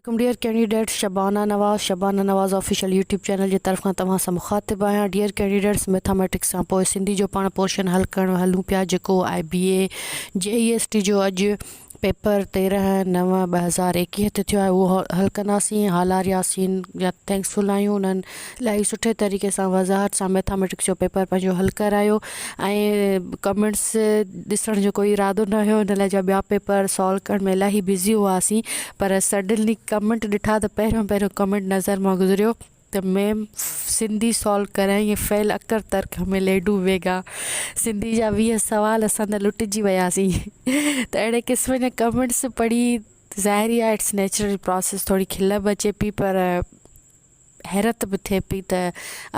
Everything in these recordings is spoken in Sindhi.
عليڪم dear candidates Shabana Nawaz Shabana Nawaz official YouTube channel جي طرف کان توهان سان مخاطب آهيان ڊيئر ڪينڊيڊيٽس ميٿاميٽڪس کان پوء سنڌي جو پاڻ پورشن حل ڪرڻ هلون پيا جيڪو آء بي اي جي اي ايس ٽي جو اڄ پيپر 13 9 2021 تي ٿيو آهي اهو حل ڪنداسين هالار ياسين جا ٿينڪس فل آهيون انهن الاهي سٺي طريقي سان وضاحت سان ميٿاميٽڪس جو پيپر پنهنجو حل ڪرايو ۽ ڪمينٽس ڏسڻ جو ڪوئي ارادو نه هيو ان لاء جا ٻيا پيپر سالو ڪرڻ ۾ الاهي بزي هئاسين پر سڊنلي ڪمينٽ ڏٺا ته پهريون پهريون ڪمينٽ نظر مان گذريو ته ميم سنڌي سالو ڪرايائين فعل اڪر ترڪ همين ليڊو ويگا سنڌي جا 20 سوال اسان ته لٽجي وياسين ته اهڙي قسم جا ڪمينٽس پڙهي ظاهري آهي اٽس نيچرل پراسيس ٿوري کل به اچي پئي پر حيرت به ٿئي پئي ته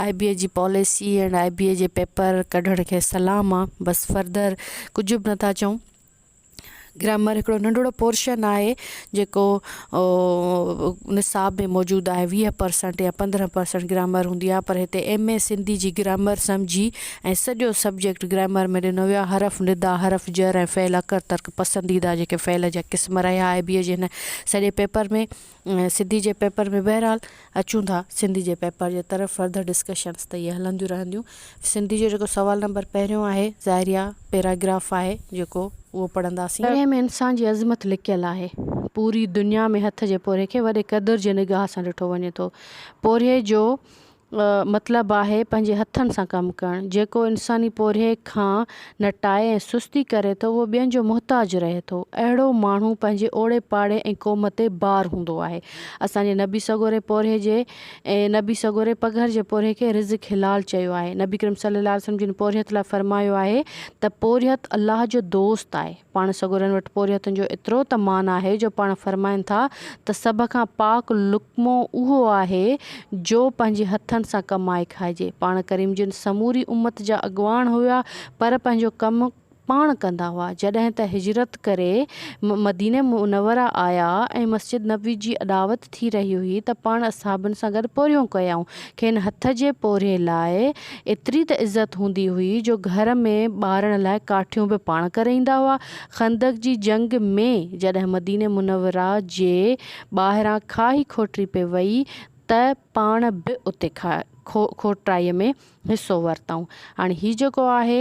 آء بي اي جي پاليسي ۽ آء بي اي جي پيپر ڪڍڻ کي سلام آ بس فردر ڪجهه به نٿا چئون گرامر هڪڙو ننڍڙو پورشن آهي جيڪو نصاب ۾ موجود آهي 20 پرسنٽ يا 15 پرسنٽ گرامر هوندي آهي پر هتي ايم اي سنڌي جي گرامر سمجهي ۽ سڄو سبجيڪٽ گرامر ۾ ڏنو ويو آهي حرف ندا حرف جر ۽ فعل اڪر ترڪ پسنديده جيڪي فعل جا قسم رهيا آء بي اي جي هن سڄي پيپر ۾ سنڌي جي پيپر ۾ بهرحال اچون ٿا سنڌي جي پيپر جي طرف فردر ڊسڪشنس ته اهي هلنديون رهنديون سنڌي جو جيڪو سوال نمبر پهريون آهي ظاهري آ پيراگراف آهي جيڪو اهو پڙهنداسين. پورهيي ۾ انسان جي عظمت لڪيل آهي. پوري دنيا ۾ هٿ جي پورهيي کي وڏي قدر جي نگاهه سان ڏٺو وڃي ٿو. پورهيي جو مطلب آهي پنهنجي هٿن سان ڪم ڪرڻ. جيڪو انساني پورهيي کان نٽائي ۽ سستي ڪري ٿو، اهو ٻين جو محتاج رهي ٿو. اهڙو ماڻهو پنهنجي اوڙي پاڙي ۽ قوم تي بار هوندو آهي. اسان جي نبي سڳوري پورهيي جي نبي سڳوري پگهر جي پورهيي کي رزق حلال چيو آهي. نبي ڪريم صلي الله عليه وسلم جن پورهيت لاء فرمايو آهي ته پورهيت الله جو دوست آهي. پاڻ سڳورن وٽ پورهيتن جو ايترو ته مان آهي جو پاڻ فرمائن ٿا ته سڀ کان پاڪ لقمو اهو آهي جو پنهنجي هٿن سان ڪمائي کائجي. پاڻ ڪريم جن سموري امت جا اڳواڻ هيا پر پنهنجو ڪم پاڻ ڪندا هئا. جڏهن ته هجرت ڪري مديني منوره آيا ۽ مسجد نبوي جي اڏاوت ٿي رهي هئي ته پاڻ اصحابن سان گڏ پورهيو ڪيائون. کين هٿ جي پورهيي لاء ايتري ته عزت هوندي هئي جو گهر ۾ ٻارڻ لاء ڪاٺيون به پاڻ ڪري ايندا هئا. خندق جي جنگ ۾ جڏهن مديني منوره جي ٻاهران کاهي کوٽري پئي وئي ته پاڻ به اتي کوٽرائيء ۾ حصو ورتائون. هاڻي هي جيڪو آهي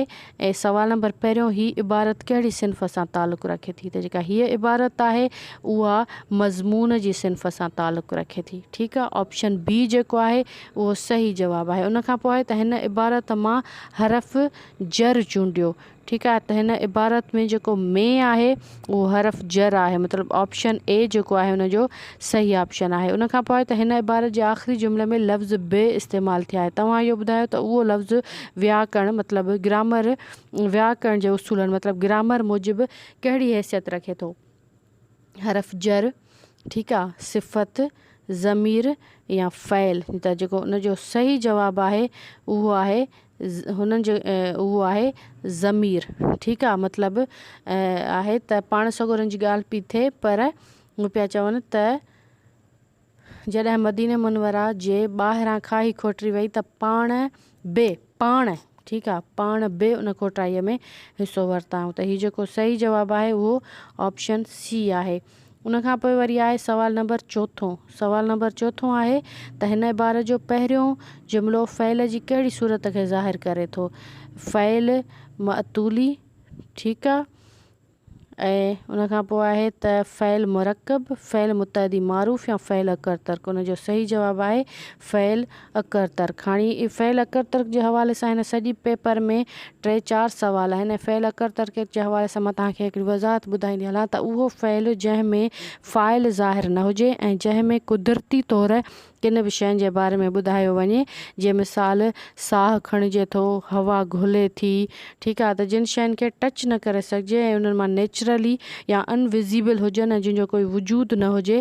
۽ سوال نمبر پهريون هي عبارت ڪهڙي صنف سان تعلق رکي ٿي ته جيڪا هيء عبارت آهي اها مضمون جي صنف سان تعلق رکي ٿي ٺيڪ آهي آپشن بي جيڪو آهي اهو صحيح جواب آهي ان کان پوء آهي ته هن عبارت مان حرف جر چونڊيو ٺيڪ آهي ته هن عبارت ۾ جيڪو ۾ آهي اهو حرف جر آهي مطلب آپشن اي جيڪو آهي ان جو صحيح آپشن آهي ان کان پوء ته هن عبارت جي آخري جملي ۾ لفظ به استعمال ٿيا آهي توهان اهو ٻڌايو ته اهو لفظ وياڪرڻ مطلب گرامر وياڪرڻ جي اصولن مطلب گرامر موجب ڪهڙي حيثيت رکي ٿو حرف جر ٺيڪ آ صفت ضمير يا فعل ته جيڪو ان جو صحيح جواب آهي اهو آهي هنن جو اهو آهي ضمير ٺيڪ آ مطلب آهي ته پاڻ سڳورن جي ڳالهه پي ٿئي پر هو پيا چون ته جڏهن مدينه منوره جي ٻاهران کاهي کوٽري وئي ته پاڻ به، پاڻ، ٺيڪ آ، پاڻ به ان کوٽائيء ۾ حصو ورتائون ته هي جيڪو صحيح جواب آهي اهو آپشن سي آهي. ان کان پوء وري آهي سوال نمبر چوٿون. سوال نمبر چوٿون آهي ته هن عبارت جو پهريون جملو فعل جي ڪهڙي صورت کي ظاهر ڪري ٿو؟ فعل معطولي، ٺيڪ آ، ۽ ان کان پوء آهي ته فعل مرڪب، فعل متعدي معروف يا فعل اڪر ترڪ ان جو صحيح جواب آهي فعل اڪر ترڪ. هاڻي فعل اڪر ترڪ جي حوالي سان هن سڄي پيپر ۾ ٽي چار سوال آهن ۽ فعل اڪر ترڪ جي حوالي سان مان توهان کي هڪڙي وضاحت ٻڌائيندي هلان ته اهو فعل جنهن ۾ فاعل ظاهر نه هجي ۽ جنهن ۾ قدرتي طور ڪن به شين جي باري ۾ ٻڌايو وڃي جيئن مثال ساهه کڻجي ٿو، هوا گهلي ٿي، ٺيڪ آهي ته جن شين کي ٽچ نه ڪري سگهجي ۽ انهن مان نيچرلي يا ان وزيبل هجن ۽ جن جو ڪوئي وجود نه هجي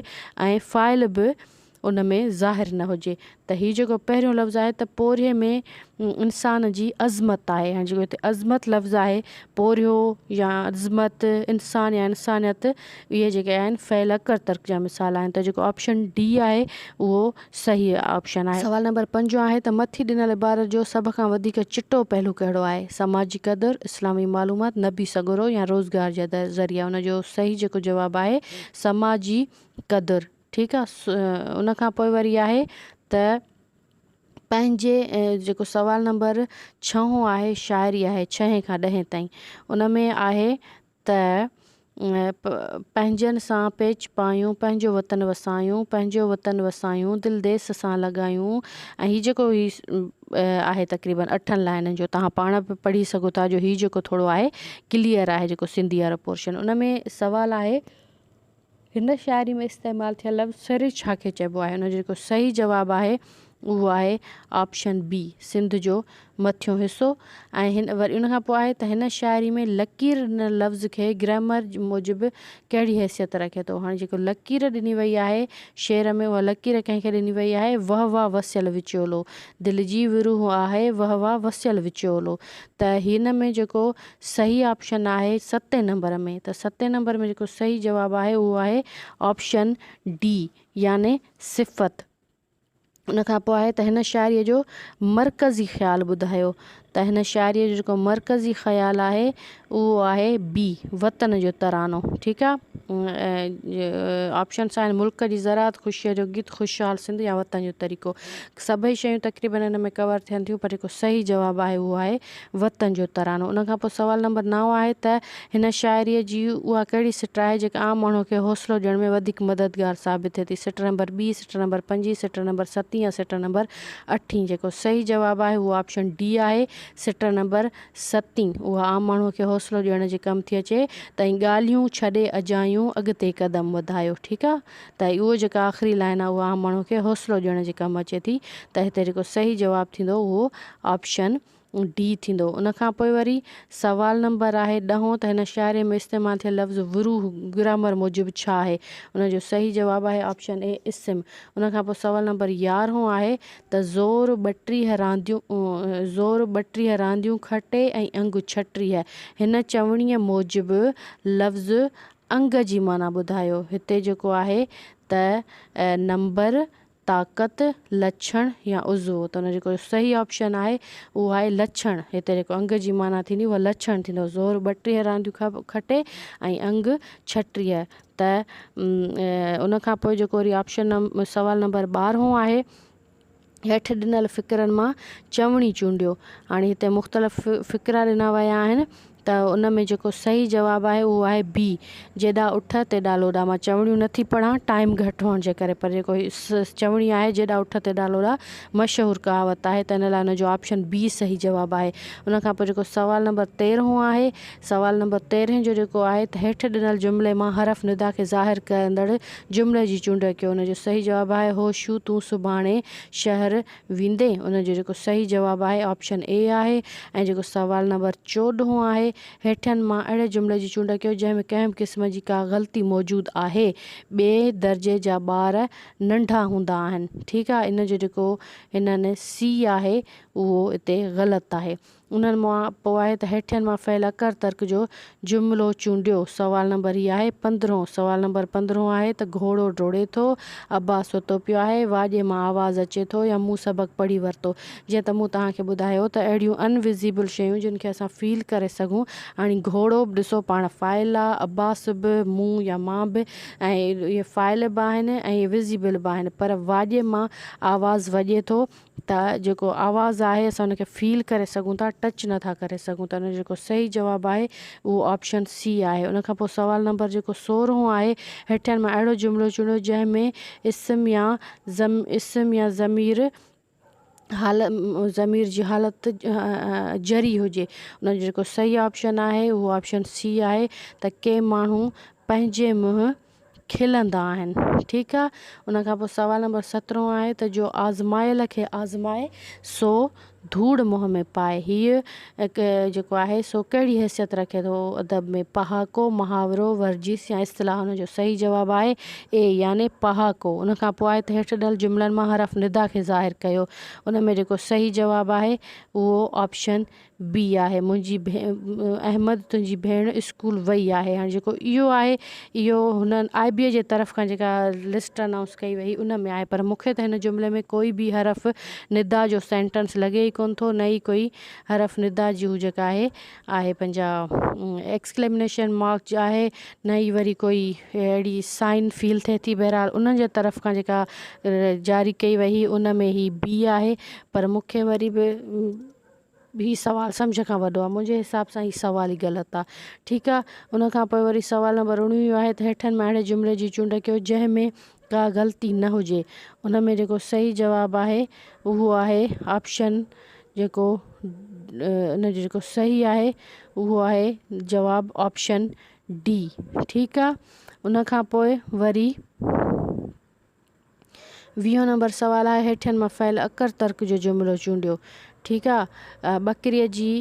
۽ فاعل به ان ۾ ظاهر نه هجي ته هي جيڪو پهريون لفظ آهي ته پورهيي ۾ انسان جي عظمت آهي هاڻي جيڪو هتي عظمت لفظ آهي پورهيو يا عظمت انسان يا انسانيت اهي جيڪي آهن فعل اڪر ترڪ جا مثال آهن ته جيڪو آپشن ڊي آهي اهو صحيح آپشن آهي. سوال نمبر پنجون آهي ته مٿي ڏنل عبارت جو سڀ کان وڌيڪ چٽو پهلو ڪهڙو آهي؟ سماجي قدر، اسلامي معلومات، نبي سڳورو يا روزگار جا ذريعا ان جو صحيح جيڪو جواب آهي سماجي قدر. ٺيڪ آ ان کان پوء وري آهي ته پنهنجي جيڪو سوال نمبر ڇهون آهي شاعري آهي ڇهين کان ڏهين تائين ان ۾ آهي ته پنهنجن سان پيچ پايون پنهنجو وطن وسايون پنهنجو وطن وسايون دل ديس سان لڳايون ۽ هي جيڪو هي آهي تقريبن اٺن لائنن جو توهان پاڻ به پڙهي سگهو ٿا جو هي جيڪو ٿورو آهي ڪليئر آهي جيڪو سنڌي وارو پورشن ان ۾ سوال آهي هن شاعري ۾ استعمال ٿيل لفظ سري ڇا کي چئبو آهي؟ ان جو جيڪو صحيح جواب آهي اهو آهي آپشن بي سنڌ جو مٿيون حصو ۽ هن وري ان کان پوء آهي ته هن شاعري ۾ لڪير ڏنل لفظ کي گرامر موجب ڪهڙي حيثيت رکي ٿو؟ هاڻي جيڪو لڪير ڏني وئي آهي شعر ۾ اها لڪير ڪنهن کي ڏني وئي آهي؟ وهه واه وسيل وچولو دل جي وروح آهي وهه واه وسيل وچولو ته هن ۾ جيڪو صحيح آپشن آهي ستين نمبر ۾ ته ستين نمبر ۾ جيڪو صحيح جواب آهي اهو آهي آپشن ڊي يعني صفت. ان کان پوء آهي ته هن شاعريء جو مرڪزي خيال ٻڌايو ته هن شاعريء جو جيڪو مرڪزي خيال آهي اهو آهي بي وطن جو ترانو ٺيڪ آ آپشنس آهن ملڪ جي زراعت خوشيء جو گيت خوشحال سنڌ يا وطن جو طريقو سڀئي شيون تقريبن هن ۾ ڪور ٿين ٿيون پر جيڪو صحيح جواب آهي اهو آهي وطن جو ترانو. ان کان پوء سوال نمبر نائون آهي ته هن شاعريء جي اها ڪهڙي سٽ آهي جيڪا عام ماڻهوء کي حوصلو ڏيڻ ۾ وڌيڪ مددگار ثابت ٿئي ٿي؟ سٽ نمبر ٻي، سٽ نمبر پنجين، سٽ نمبر ستين يا سٽ نمبر اٺين؟ جيڪو صحيح جواب آهي اهو آپشن ڊي آهي، سٽ نمبر ستين. اها عام ماڻهوء کي حوصلو ڏيڻ جي ڪم ٿي اچي ته ۽ ڳالهيون ڇڏي اجايون اڳتي قدم وڌايو. ٺيڪ آ ته اهو جيڪا آخري لائين آهي اها عام ماڻهوء کي حوصلو ڏيڻ جي ڪم اچي ٿي ته هتي جيڪو صحيح جواب ٿيندو اهو آپشن ڊي ٿيندو. ان کان پوء وري سوال نمبر آهي ڏهون ته هن شاعري ۾ استعمال ٿيل لفظ وروح گرامر موجب ڇا آهي؟ ان جو صحيح جواب آهي آپشن اي اسم. ان کان پوء سوال نمبر يارهون آهي ته زور 32 رانديون زور 32 رانديون کٽي ۽ انگ 36 هن چوڻيء موجب لفظ انگ جي معنيٰ ٻڌايو. هتي جيڪو آهي ته نمبر طاقت، لڇڻ يا عضوو ته ان جو جيڪو صحيح آپشن آهي اهو آهي لڇڻ. هتي جيڪو انگ جي معنيٰ ٿيندي اها لڇڻ ٿيندو. زور 32 رانديون کٽي ۽ انگ 36 ته ان کان پوء جيڪو وري آپشن سوال نمبر ٻارهون آهي هيٺ ڏنل فقرن مان چوڻي چونڊيو. هاڻي هتي مختلف فقرا ڏنا ويا آهن. ته ان ۾ جيڪو صحيح جواب آهي اهو آهي بي جيڏا اٺ تيڏا لوڏا مان چوڻيون نه ٿي پڙهان ٽائيم گهٽ هئڻ جي ڪري پر جيڪو چوڻي آهي جيڏا اٺ تيڏا لوڏا مشهور ڪهاوت آهي ته ان لاء ان جو آپشن بي صحيح جواب آهي ان کان پوء جيڪو سوال نمبر تيرهون آهي سوال نمبر تيرهين جو جيڪو آهي ته هيٺ ڏنل جملي مان حرف ندا کي ظاهر ڪندڙ جملي جي چونڊ ڪيو ان جو صحيح جواب آهي هو شو تون سڀاڻي شهر ويندي؟ ان جو جيڪو صحيح جواب آهي آپشن اي آهي ۽ جيڪو سوال نمبر چوڏهون آهي هيٺين مان اهڙي جملي جي چونڊ ڪيو جنهن ۾ ڪنهن به قسم جي ڪا غلطي موجود آهي ٻئي درجي جا ٻار ننڍا هوندا آهن ٺيڪ آهي ان جو جيڪو هنن سي آهي اهو اتي غلط آهي. انهن مان پوء آهي ته هيٺين مان فعل اڪر ترڪ جو جملو چونڊيو. سوال نمبر هي آهي پندرهون. سوال نمبر پندرهون آهي ته گهوڙو ڊوڙي ٿو، ابا ستو پيو آهي، واڄي مان آواز اچي ٿو يا مون سبق پڙهي ورتو. جيئن ته مون توهان کي ٻڌايو ته اهڙيون ان وزيبل شيون جن کي اسان فيل ڪري سگهون. هاڻي گهوڙو به ڏسو پاڻ فاعل آ، عباس به، مون يا مان به ۽ اهي فاعل به آهن ۽ اهي وزيبل به آهن پر واڄي مان آواز وڄي ٿو ته جيڪو آواز آهي اسان ان کي فيل ڪري سگهون ٿا ٽچ نه ٿا ڪري سگهون ته ان جو جيڪو صحيح جواب آهي اهو آپشن سي آهي ان کان پوء سوال نمبر جيڪو سورهون آهي هيٺين مان اهڙو جملو چونڊيو جنهن ۾ اسم يا زم اسم يا ضمير حال ضمير جي حالت جري هجي ان جو جيڪو صحيح آپشن آهي اهو آپشن سي آهي ته ڪي ماڻهو پنهنجي منهن کلندا آهن ٺيڪ آ ان کان پوء سوال نمبر سترهون آهي ته جو آزمايل کي آزمائي سو ڌوڙ منهن ۾ پائي هيء جيڪو آهي سو ڪهڙي حيثيت رکي ٿو ادب ۾ پهاڪو محاورو ورجيس يا اصطلاح ان جو صحيح جواب آهي اي يعني پهاڪو ان کان پوء آهي ته هيٺ ڏنل جملن مان حرف ندا کي ظاهر ڪيو ان ۾ جيڪو صحيح جواب آهي اهو آپشن بي آهي منهنجي احمد تنهنجي ڀيڻ اسڪول وئي آهي هاڻي جيڪو اهو آهي اهو هنن آء بي جي طرف کان جيڪا لسٽ انائونس ڪئي وئي ان ۾ آهي پر مونکي ته هن جملي ۾ ڪوئي به حرف ندا جو سينٽنس لڳي ئي ڪونه ٿو نه ئي ڪوئي حرف ندا جي هو جيڪا آهي آهي پنهنجا ايڪسڪليمنيشن مارڪ آهي نه ئي وري ڪوئي اهڙي سائن فيل ٿئي ٿي بهرحال انهن جي طرف کان جيڪا جاري ڪئي وئي هئي ان ۾ هي بي آهي پر مون کي وري به هي سوال سمجهه کان وڏو آهي منهنجي حساب سان هي سوال ئي غلط آهي ٺيڪ آهي ان کان پوء وري سوال نمبر اڻويهون آهي ته هيٺن مان اهڙي جملي جي چونڊ ڪيو جنهن ۾ ڪا غلطي نه هجي ان ۾ جيڪو صحيح جواب آهي اهو آهي آپشن جيڪو ان جو جيڪو صحيح آهي اهو آهي جواب آپشن ڊي ٺيڪ آ ان کان پوء وري ويهون نمبر سوال آهي هيٺين مان فعل اڪر ترڪ جو جملو چونڊيو ٺيڪ آ ٻڪري جي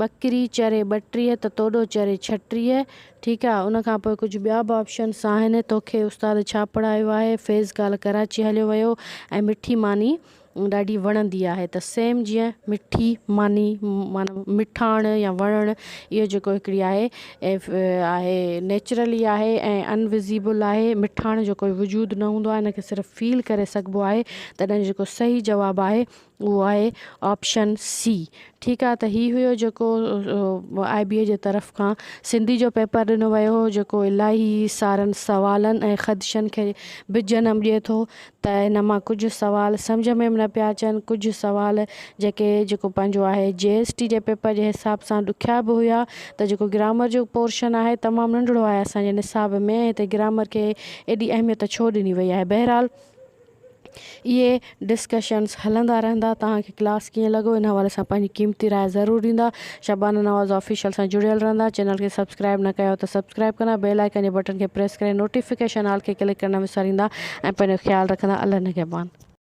ٻڪري چري ٻٽيهه ته توڏو چري ڇٽيهه ٺيڪ آ ان کان پوء ڪجهه ٻيا به آپشنس آهن توکي استاد ڇا پڙهايو آهي فيض ڪالهه ڪراچي هليو ويو ۽ مٺي ماني ڏاڍي وڻندي آهي ته سيم جيئن مٺي ماني معنيٰ مٺاڻ يا وڻڻ اهو جيڪو هڪڙي آهي آهي نيچرلي آهي ۽ ان وزيبل آهي مٺاڻ جو ڪوئي وجود نه هوندو آهي ان کي صرف فيل ڪري سگهبو آهي تڏهن جيڪو صحيح جواب آهي اهو آهي آپشن سي ٺيڪ آهي ته هي هيو جيڪو آء بي اي جي طرف کان سنڌي جو پيپر ڏنو ويو هو جيڪو الاهي سارن سوالن ۽ خدشن کي به جنم ڏئي ٿو ته هن مان ڪجهه سوال سمجهه ۾ به نه پيا اچن ڪجهه سوال جيڪي جيڪو پنهنجو آهي جي ايس ٽي جي پيپر جي حساب سان ڏکيا به هيا ته جيڪو گرامر جو پورشن آهي تمام ننڍڙو آهي اسان جي نصاب ۾ هتي گرامر کي ايڏي اهميت ڇو ڏني وئي آهي بهرحال اهي ڊسڪشنس هلندا رهندا توهان کي ڪلاس ڪيئن لڳو ان حوالي سان پنهنجي قيمتي راء ضرور ڏيندا شبانه نواز آفيشل سان جڙيل رهندا چينل کي سبسڪرائب نه ڪيو ته سبسڪرائب ڪندا بيل آئيڪن جي بٽڻ کي پريس ڪري نوٽيفڪيشن آل کي ڪلڪ ڪرڻ نه وساريندا ۽ پنهنجو خيال رکندا الله نگهبان.